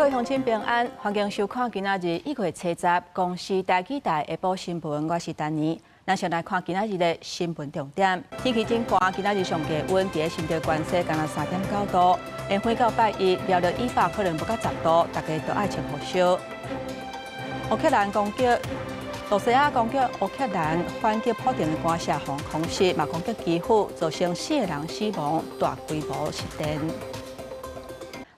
各位鄉親平安，歡迎收看今仔日1月70公視台語台下晡新聞，我是丹妮。咱先來看今仔日的新聞重點。天氣真寒，今仔日上低溫佇新竹關西干焦3.9度，下昏到拜一苗栗以北可能無到10度，大家都愛穿厚恤。烏克蘭攻擊露西亞攻擊烏克蘭反擊普丁的寒舍防空襲，嘛攻擊基輔，造成四个人死亡，大規模失電。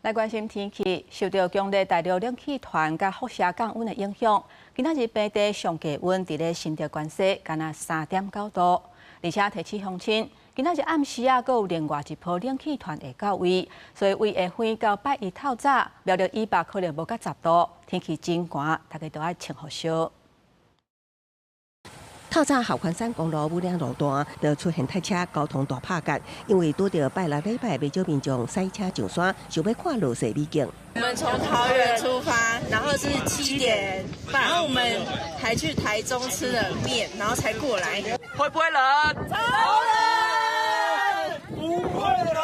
來關心天氣，受著強烈大陸冷氣團佮輻射降溫的影響，今仔日平地上低溫佇咧新竹關西，干焦3.9度。而且提醒鄉親，今仔日暗時啊，閣有另外一波冷氣團會到位，所以為下昏到拜一透早，苗栗以北可能無到十度，天氣真寒，大家都愛穿厚恤。透早合歡山公路武嶺路段就出現塞車，交通大拍結，因為拄著拜六禮拜，袂少民眾駛車上山，想欲看落雪美景。我們從桃園出發，然後是7點半，然後我們還去台中吃了麵，然後才過來。會不會冷？超冷！不會冷。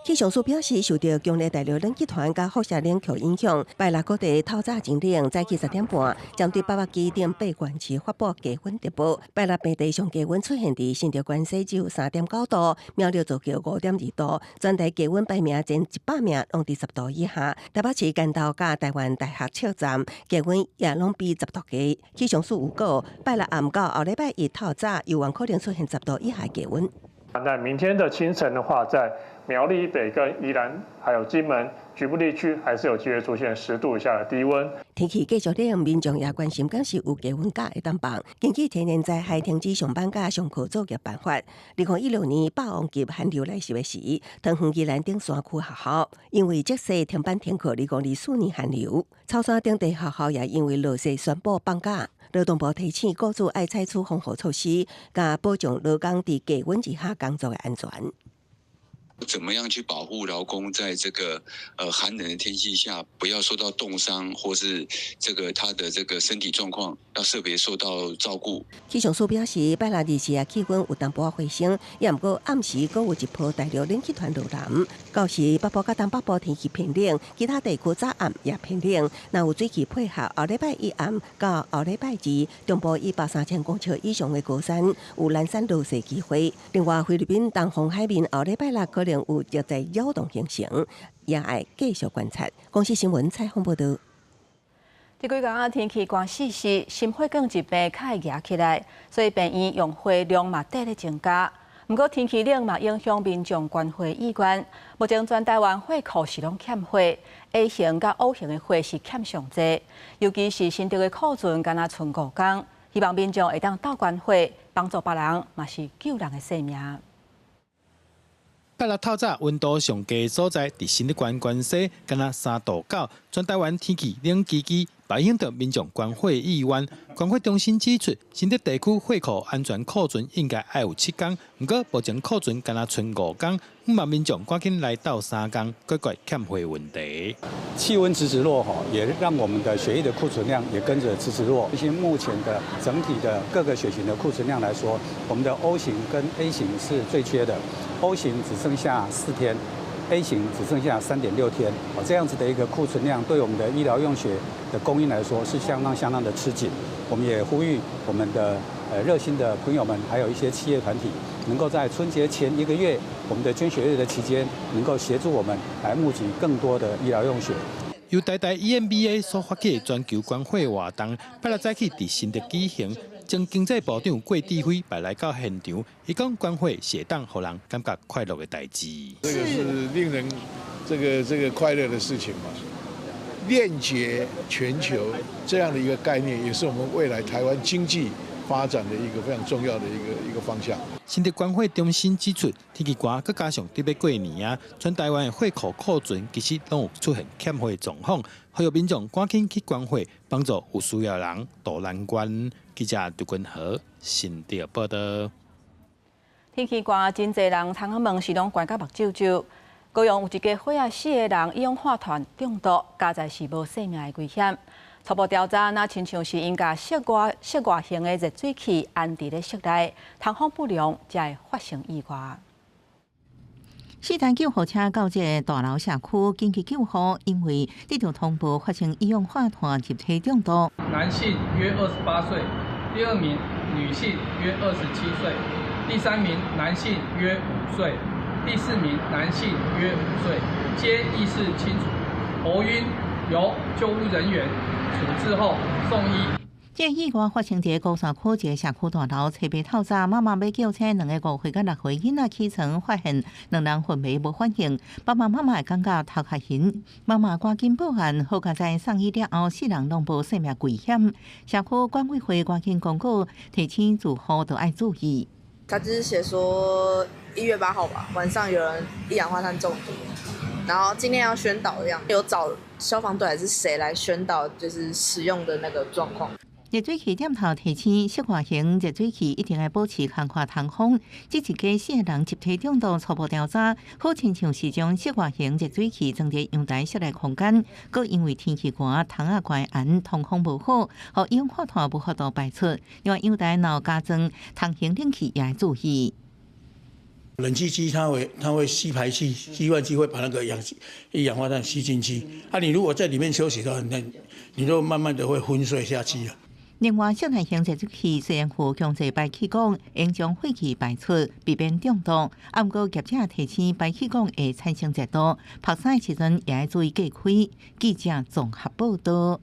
氣象署表示，受著強烈大陸冷氣團佮輻射冷卻影響，拜六各地透早真冷，早起10點半，針對八百基點八縣市發布低溫特報。拜六平地上低溫出現佇新竹關西只有3.9度，苗栗造橋5.2度，全台低溫排名前100名攏佇10度以下。台北市關渡佮台灣大學車站低溫也攏比十度低。氣象署預告，拜六暗到後禮拜一透早，猶原可能出現十度以下低溫。那明天的清晨的話，在苗栗以北跟宜蘭，還有金門局部地區，還是有機會出現10度以下的低溫。天氣繼續冷，民眾也關心，敢是有低溫假會當放。根據天然災害停止上班佮上課作業辦法，2016年霸王級寒流來襲的時，桃園宜蘭頂山區學校因為積雪停班停課2024年寒流，草山等地學校也因為落雪宣布放假。勞動部提醒僱主愛採取防護措施，佮保障勞工佇低溫之下工作的安全。怎麼樣去保護勞工在這個寒冷的天氣下，不要受到凍傷，或是這個他的這個身體狀況要特別受到照顧。氣象署表示，拜六日時啊氣溫有淡薄仔回升，也毋過暗時閣有一波大陸冷氣團落南。到時北部佮東北部天氣偏冷，其他地區早暗也偏冷。若有水汽配合，後禮拜一暗到後禮拜二，中部以北3000公尺以上的高山有攔山落雪機會。另外，菲律賓東方海面後禮拜六可能有熱帶擾動形成，也愛繼續觀察。公視新聞採訪報導。這幾工仔天氣寒死死，心血管疾病較會夯起來，所以病院用血量嘛綴咧增加。毋過天氣冷嘛影響民眾捐血意願。目前全台灣血庫是攏欠血，A 型佮 O 型的血是欠上濟，尤其是新竹的庫存干焦賰5工。希望民眾會當鬥捐血，幫助別人，嘛是救人的性命。拜六透早溫度上低所在，佇新竹縣關西，干焦3.9度。全台灣天氣冷吱吱，影響著民眾捐血意願。捐血中心指出，新竹地區血庫安全庫存應該愛有7工，毋過目前庫存干焦賰5工，希望民眾趕緊來鬥相共，解決欠血問題。氣溫直直落吼，也讓我們的血液的庫存量也跟着直直落。其實目前的整體的各個血型的庫存量來說，我們的 O 型跟 A 型是最缺的。O 型只剩下4天，A 型只剩下3.6天。哦，這樣子的一個庫存量，對我們的醫療用血的供應來說是相當相當的吃緊。我們也呼籲我們的熱心的朋友們，還有一些企業團體，能夠在春節前一個月，我們的捐血月的期間，能夠協助我們來募集更多的醫療用血。由台大 EMBA 所發起的全球捐血活動，拜六早起佇新竹舉行。前經濟部長郭智輝嘛來到現場，伊講捐血是會當予人感覺快樂的代誌。這個是令人這個快樂的事情嘛，鏈接全球這樣的一個概念，也是我們未來台灣經濟發展的一個非常重要的一個方向。新竹捐血中心指出，天氣寒，閣加上佇欲過年啊，全台灣的血庫庫存其實攏有出現欠血狀況，呼籲民眾趕緊去捐血，幫助有需要的人渡難關。記者劉君和新竹報導。天氣寒，真濟人窗仔門是攏關甲目睭睭。高雄有一家伙仔四个人一氧化碳中毒，佳哉是無性命的危險。初步調查，若親像是𪜶共室外型的熱水器安佇咧室內，通風不良，才會發生意外。四台救護車到這个大樓社區緊急救護，因為得到通報發生一氧化碳集體中毒。男性約28歲，第二名女性約27歲，第三名男性約5歲，第四名男性約5歲，皆意識清楚，頭暈，由救護人員處置後送醫。這意外發生佇鼓山區一个社區大樓，初八透早，媽媽欲叫醒兩个5歲佮6歲囡仔起床，發現兩人昏迷無反應，爸爸媽媽會感覺頭殼暈，媽媽趕緊報案，好佳哉送醫了後，四人攏無性命危險。社區管委會趕緊公告，提醒住戶都愛注意。他就是寫說1月8號吧，晚上有人一氧化碳中毒，然後今天要宣導這樣，有找消防隊還是誰來宣導，就是使用的那個狀況。熱水器店頭提醒，室外型熱水器一定愛保持空氣通風。這一家四个人集體中毒初步調查，好親像是將室外型熱水器裝佇陽台室內空間，閣因為天氣寒，窗仔關嚴，通風無好，予一氧化碳無法度排出。另外，陽台若加裝筒型冷氣也愛注意。冷氣機它會吸排氣，吸換機會把那個氧氣一氧化碳吸進去。啊，你如果在裡面休息的話，那你就慢慢的會昏睡下去了。另外，室內型熱水器雖然有強制排氣管，應將廢氣排出，避免中毒。啊，毋過業者提醒，排氣管會產生熱度，曝曬時陣也愛注意隔開。記者綜合報道。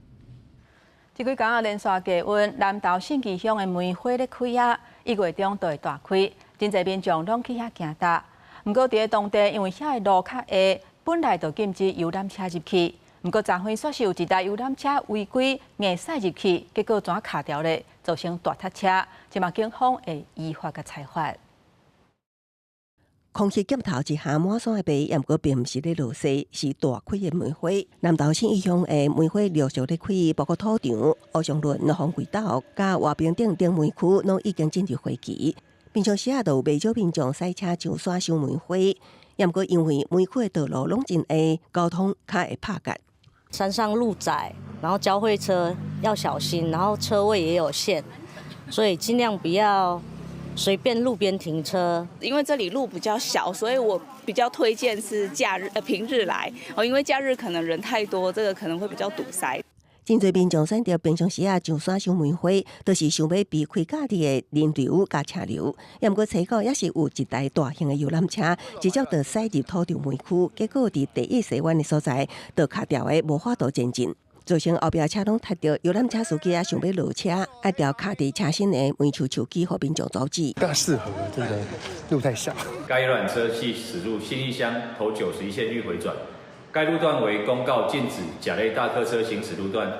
這幾工啊，連續低溫，南投信義鄉的梅花咧開啊，1月中就會大開，真濟民眾攏去遐行踏。毋過佇咧當地，因為遐的路較狹，本來就禁止遊覽車入去。毋過昨昏煞是有一台遊覽車違規硬駛入去，結果怎卡牢咧，造成大塞車。這馬警方會依法共裁罰。空氣劍頭一下滿山的白，毋過並毋是咧落雪，是大開的梅花。南投信義鄉的梅花陸續咧開，包括土場、烏松崙、風櫃島、佮和平鎮等梅區，攏已經進入花期。平常時啊，就有袂少民眾駛車上山賞梅花。毋過因為梅區的道路攏真狹，交通較會拍結。山上路窄，然後交匯車要小心，然後車位也有限，所以盡量不要隨便路邊停車。因為這裡路比較小，所以我比較推薦是假日平日來哦，因為假日可能人太多，這個可能會比較堵塞。真濟民眾選擇平常時啊上山賞梅花，就是想欲避開假日的人流佮車流。毋過初九也是有一台大型的遊覽車，直接就駛入土場梅區，結果佇第一西彎的所在，就卡牢的無法度前進，造成後壁車攏塞著遊覽車司機啊想欲落車，愛調卡佇車身的梅樹樹枝，予民眾阻止。更適合，真的路太小。該遊覽車係駛入信義鄉頭91線欲迴轉。該路段為公告禁止甲類大客車行駛路段，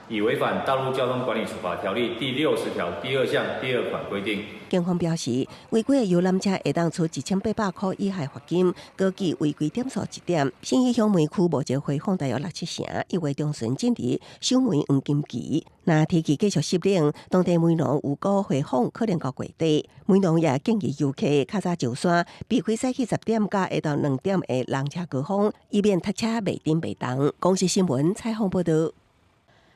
已違反《道路交通管理處罰條例》第60條第2項第2款規定。警方表示，違規的遊覽車會當處1800塊以下罰金，閣記違規點數一點。信義鄉梅區目前花放大約六七成，1月中旬進入賞梅黃金期。若天氣繼續濕冷，當地梅農預估花訪可能到月底。梅農也建議遊客較早上山，避開早起10點到下晝2點的人車高峰，以免塞車袂振袂動。公視新聞採訪報道。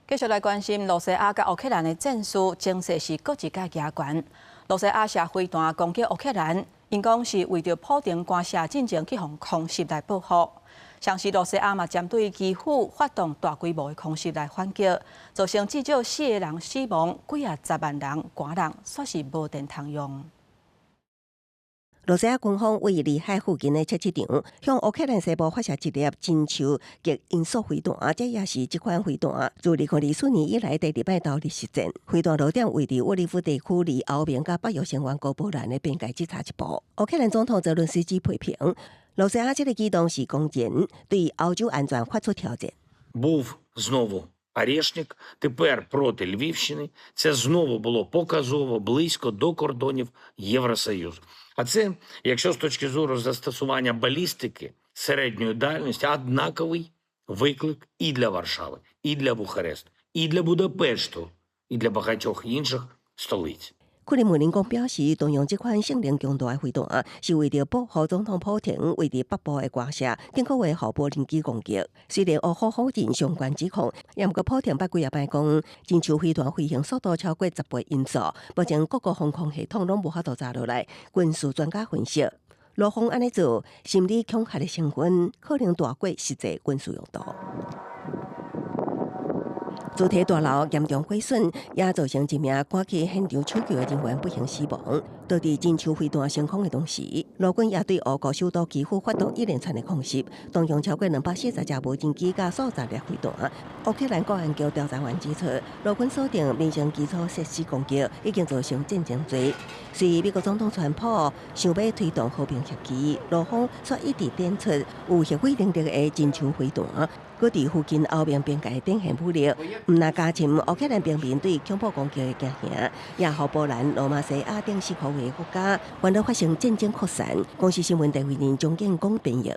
繼續來關心羅西亞佮烏克蘭的戰事，情勢是閣一擺加懸。羅西亞射飛彈攻擊烏克蘭，𪜶講是為著普丁干涉進前去予空襲來報復。同時，羅西亞嘛針對基輔發動大規模的空襲來反擊，造成至少四個人死亡，幾仔十萬人寒人，煞是無電通用。羅西亞軍方位於裡海附近的測試場，向烏克蘭西部發射一粒神樹極音速飛彈，這也是這款飛彈自2024年以來第二擺投入實戰。飛彈落點位佇沃利夫地區，離歐盟佮北約成員國波蘭的邊界只差一步。烏克蘭總統澤倫斯基批評羅西亞這个舉動是公然對歐洲安全發出挑戰。 Був знову Орешник, тепер проти Львівщини. Це знову було показово близько до кордонів Євросоюзу. А це, якщо з точки зору застосування балістики середньої дальності, однаковий виклик і для Варшави, і для Бухаресту, і для Будапешту, і для багатьох інших столиць. 克里姆林宮表示，動用這款性能強大的飛彈，是為著保護總統普廷位佇北部的官舍，頂個月予無人機攻擊。雖然烏方否認相關指控，也毋過普廷捌幾仔擺講，神樹飛彈飛行速度超過10倍音速，目前各國防空系統攏無法度查落來。軍事專家分析，陸方按呢做，心理恐嚇的成分可能大過實際軍事用途。主體大樓嚴重毀損，也造成一名趕去現場搶救的人員不幸死亡。導致真槍飛彈升空的同時，俄軍也對烏國首都基輔發動一連串的空襲，動用超過240架無人機佮數十粒飛彈。烏克蘭國安局調查員指出，俄軍鎖定民生基礎設施攻擊，已經造成戰爭罪。隨美國總統川普想欲推動和平協議，俄方卻一直展出有核威能力的真槍飛彈，閣佇附近歐盟邊界展現武力，毋但加深烏克蘭平民對恐怖攻擊的驚嚇，也予波蘭、羅馬西亞等四個國家煩惱發生戰爭擴散。公視新聞陳慧玲、張建光編譯。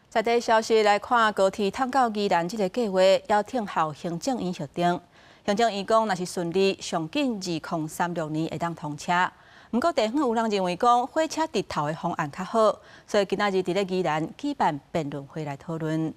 在地消息來看，高鐵通到宜蘭這个計畫要等候行政院核定。行政院講，若是順利，上緊2036年會當通車。毋過地方有人認為講，火車直投的方案較好，所以今仔日佇咧宜蘭舉辦辯論會來討論。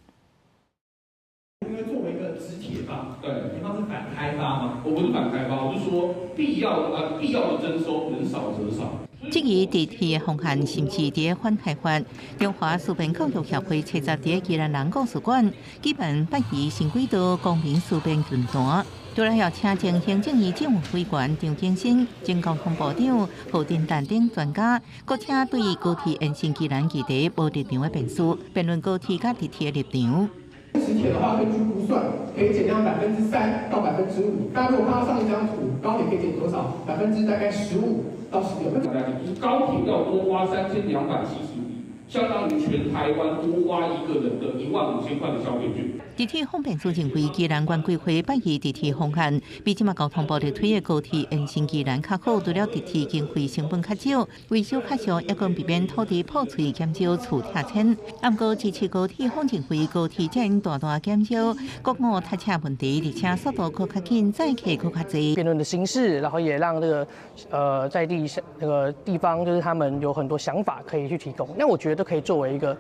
因為作為一個直鐵方，對，你方是反開發嗎？我不是反開發，我是說必要的徵收，能少則少。質疑直鐵的方案是毋是佇反開發？中華思辨教育協會七十佇宜蘭人故事館舉辦八宜新軌道公民思辨論壇，除了邀請前行政院政務委員張景生、前交通部長何振達等專家，閣請對高鐵延伸宜蘭議題無立場的辯士，辯論高鐵佮直鐵的立場。直鐵的話，根據估算可以減量3%到5%。大家如果看到上一張圖，高鐵可以減多少？百分之大概15到16。高鐵要多花3275億，相當於全台灣多花一個人的1萬5千塊的消費券。直鐵方辯士認為，宜蘭縣規劃八宜直鐵方案，比這馬交通部咧推的高鐵延伸宜蘭較好，除了直鐵經費成本較少，維修較俗，抑閣避免土地破碎減少厝拆遷。毋過支持高鐵方認為高鐵將大大減少國五塞車問題，而且速度閣較緊，載客閣較濟。辯論的形式，然後也讓這個在地那個地方，就是他們有很多想法可以去提供。那我覺得都可以作為一個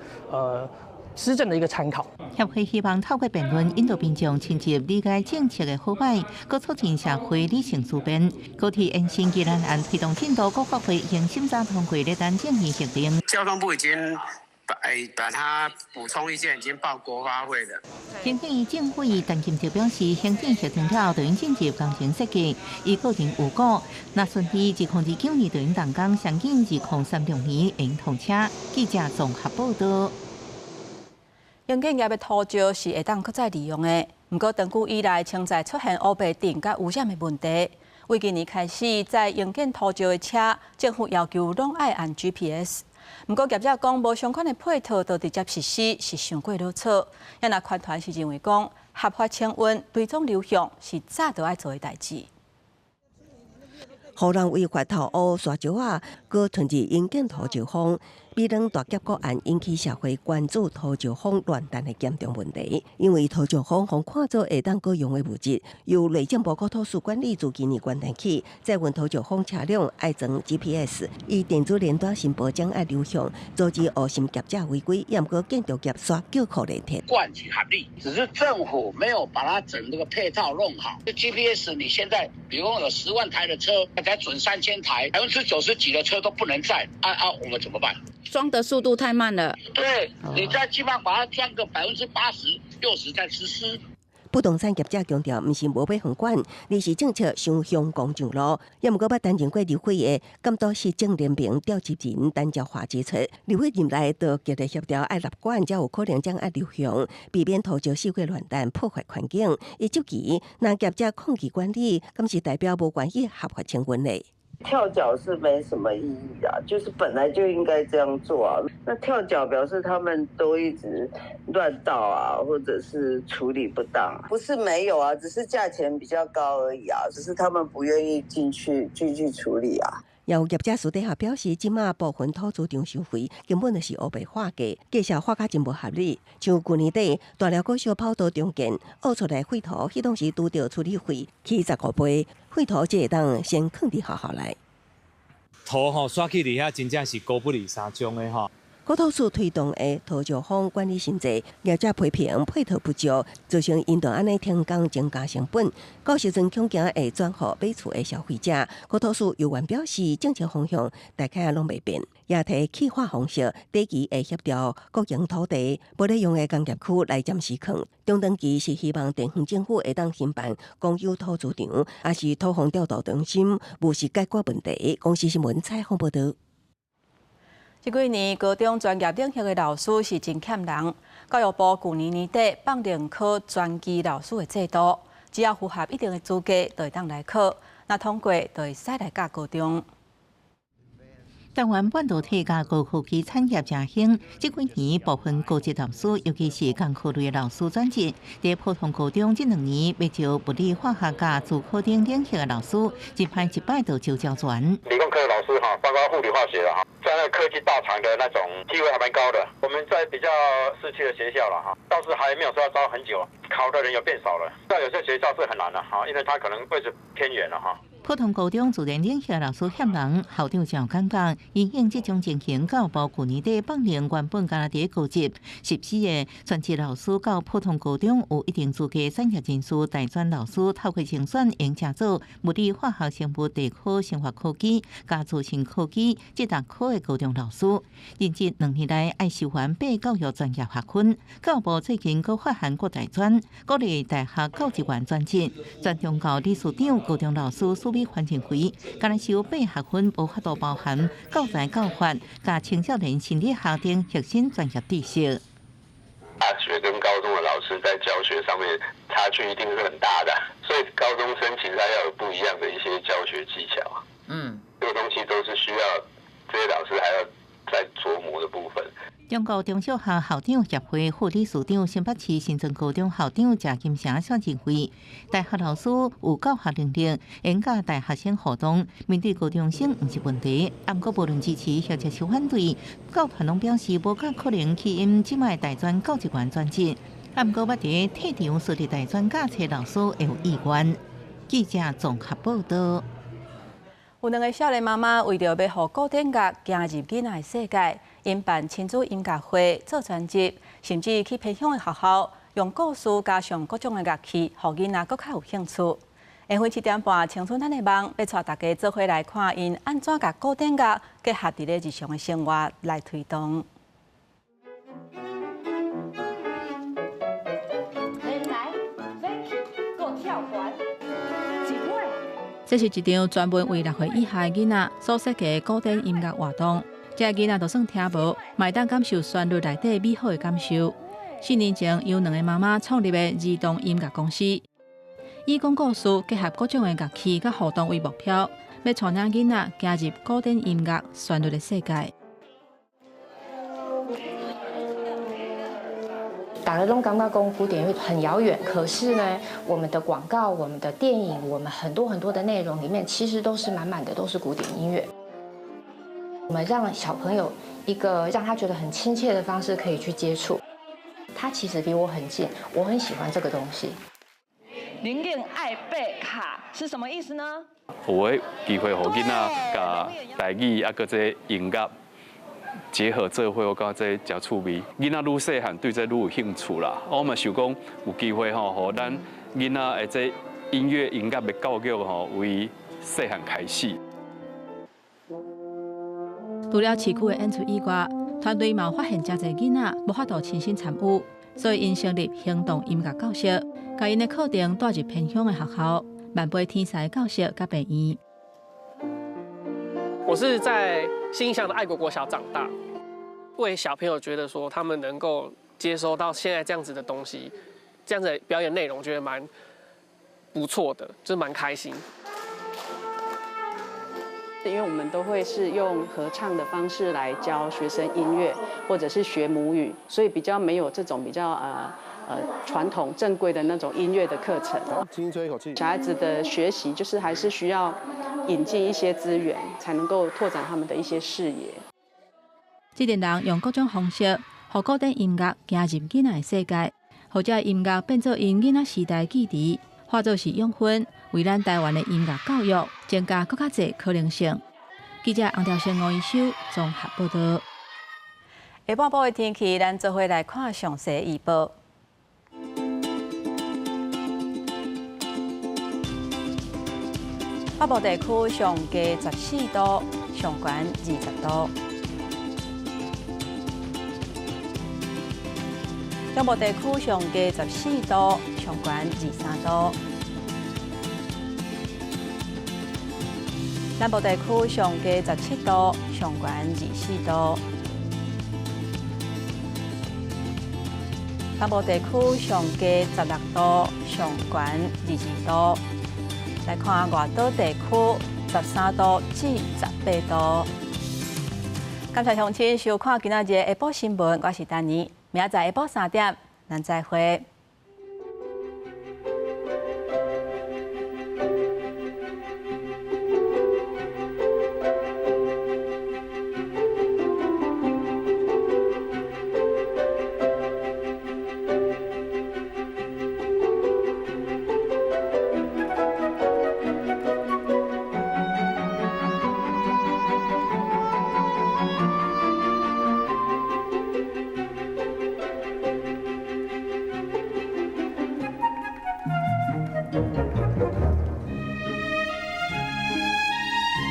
施政的一個參考。協會希望透過辯論引導民眾深入理解政策的好歹，閣促進社會理性思辨。高鐵延伸宜蘭案推動進度，國發會已經審查通過，咧等政院核定。交通部已經把它補充意見已經報國發會了。行政院政委陳金哲表示，行政核定了後，就應進入工程設計，伊個人預估，若順利，2029年就應動工，上緊2036年會通車。記者綜合報道。營建業的土石是會當閣再利用的，毋過長久以來，常在出現烏白頂佮污染的問題。為今年開始，載營建土石的車，政府要求攏愛按 GPS。毋過業者講，無相款的配套，就直接實施是傷過囉嗦。也若環團是認為講，合法清運、追蹤流向是早就愛做的代誌。予人違法偷挖沙石仔，閣吞入營建土石方，美濃大峽谷案引起社會關注土石方亂彈的嚴重問題。因為土石方予看做會當閣用的物質，由內政部國土署管理自今年元旦起，載運土石方車輛愛裝 GPS，以電子連單申報槳仔流向，阻止烏心業者違規。毋過建築業煞叫苦連天。慣舉合理，只是政府沒有把它整個配套弄好。GPS 你現在，比如說有10萬台的車，才準3000台，90%幾的車都不能載，啊啊，我們怎麼辦？裝的速度太慢了。對，你再起碼把它裝個80%、60再實施。不動產業者強調，毋是無欲予管，而是政策傷向公上路。也毋過捌擔任過立委的監督市政聯盟召集人陳昭華指出，立委任內就極力協調愛立管，才有可能將愛流向，避免土石四處亂彈破壞環境。伊質疑，若業者抗拒管理，敢是代表無願意合法清運的？跳腳是沒什麼意義啊，就是本來就應該這樣做啊。那跳腳表示他們都一直亂倒啊，或者是處理不當。不是沒有啊，只是價錢比較高而已啊，只是他們不願意進去處理啊。有業者私底下表示，這馬部分土資場收費根本就是烏白劃價，價數劃甲真無合理。像舊年底大寮國小跑道重建，挖出來廢土，彼當時拄著處理費起15倍，廢土才會當先囥佇學校內。土吼刷去佇遐，真正是高不離三種的吼。國土署推動的土石方管理新制，業者批評配套不足，造成𪜶著按呢停工增加成本。到時陣恐驚會轉予買厝的消費者。國土署有員表示，政策方向大概攏袂變，也提企劃方式，短期會協調國營土地無咧用的工業區來暫時囥。中長期是希望地方政府會當興辦公有土資場，抑是土方調度中心，務實解決問題。公視新聞採訪報導。這幾年高中專業領域的老師是真欠人。教育部舊年年底放認考專技老師的制度，只要符合一定的資格，就會當來考。若通過，就會使來教高中。台灣半導體佮高科技產業誠興，這幾年部分高職老師，尤其是工科類的老師轉職，佇普通高中這兩年欲招物理、化學佮資科等領域的老師，一擺一擺就招焦全。理工科的老師哈，包括物理、化學的哈，在那科技大廠的那種機會還蠻高的。我們在比較市區的學校了哈，倒是還沒有說要招很久，考的人有變少了。但有些學校是很難的哈，因為他可能位置偏遠了哈。普通高中自然領域老師欠人，校長就感覺因應這種情形，教育部舊年底放任原本干焦佇高職實施的專職老師到普通高中有一定資格專業人士大專老師透過甄選，用誠做物理、化學、生物、地科、生化科技、佮資訊科技這六科的高中老師。任職兩年內愛修完八教育專業學分。教育部最近閣發函各大專，鼓勵大學教職員轉職，全中教理事長高中老師蘇美環境會，干焦修八學分，無法度包含教材教法、佮青少年心理學等核心專業知識。大學跟高中的老師在教學上面差距一定是很大的，所以高中生其實他要有不一樣的一些教學技巧。這個東西都是需要這些老師還要再琢磨的部分。中國中小學校長協會副理事長、新北市新莊高中校長謝金城說認為，大學老師有教學能力，會佮大學生互動，面對高中生毋是問題。毋過無論支持或者是反對，教團攏表示無較可能吸引這擺大專教職員轉職。毋過，捌佇退場設立大專教冊老師會有意願。記者綜合報道。有兩个少年媽媽為著欲予古典樂行入囡仔的世界，𪜶辦親子音樂會、做專輯，甚至去偏鄉的學校，用故事加上各種的樂器，予囡仔閣較有興趣。下昏7點半，青春咱的夢，欲帶大家做伙來看𪜶按怎共古典樂結合佇咧日常的生活來推動。這是一場專門為6歲以下的囡仔所設計的古典音樂活動。這个囡仔就算聽無，嘛會當感受旋律內底美好的感受。4年前，由兩个媽媽創立的兒童音樂公司，以講故事結合各種的樂器佮互動為目標，欲帶領囡仔行入古典音樂旋律的世界。大家攏感覺講古典樂很遙遠，可是呢，我們的廣告、我們的電影、我們很多很多的內容裡面，其實都是滿滿的都是古典音樂。我們讓小朋友一個讓他覺得很親切的方式可以去接觸，他其實離我很近，我很喜歡這個東西。林敬愛貝卡是什麼意思呢？有的機會予囡仔共台語啊，閣這音樂結合做伙，我感覺這誠趣味。囡仔愈細漢對這愈有興趣啦。我嘛想講有機會吼，予咱囡仔的這音樂音樂的教育吼，為細漢開始。除了市區的演出以外，團隊嘛有發現誠濟囡仔無法度親身參與，所以𪜶成立行動音樂教室，共𪜶的課程帶入偏鄉的學校、萬倍天才教室佮病院。我是在新義鄉的愛國國小長大，為小朋友覺得說他們能夠接收到現在這樣子的東西，這樣子的表演內容，覺得蠻不錯的，就是蠻開心。因為我們都會是用合唱的方式來教學生音樂，或者是學母語，所以比較沒有這種比較傳統正規的那種音樂的課程。輕吹一口氣。小孩子的學習就是還是需要引進一些資源，才能夠拓展他們的一些視野。這陣人用各種方式，予古典音樂行入囡仔的世界，予這音樂變做𪜶囡仔時代記憶，化做是養分，為咱台灣的音樂教育增加閣較濟可能性。記者洪兆生、吳一修綜合報道。下半晡的天氣，咱做伙來看詳細預報。北部地區上低14度，上懸20度。中部地區上低14度，上懸23度。南部地區上低17度，上懸24度。北部地區上低16度，上懸22度。來看外島地區13度至18度。感謝鄉親收看今仔日下晡新聞，我是丹妮，明仔載下晡3點，咱再會。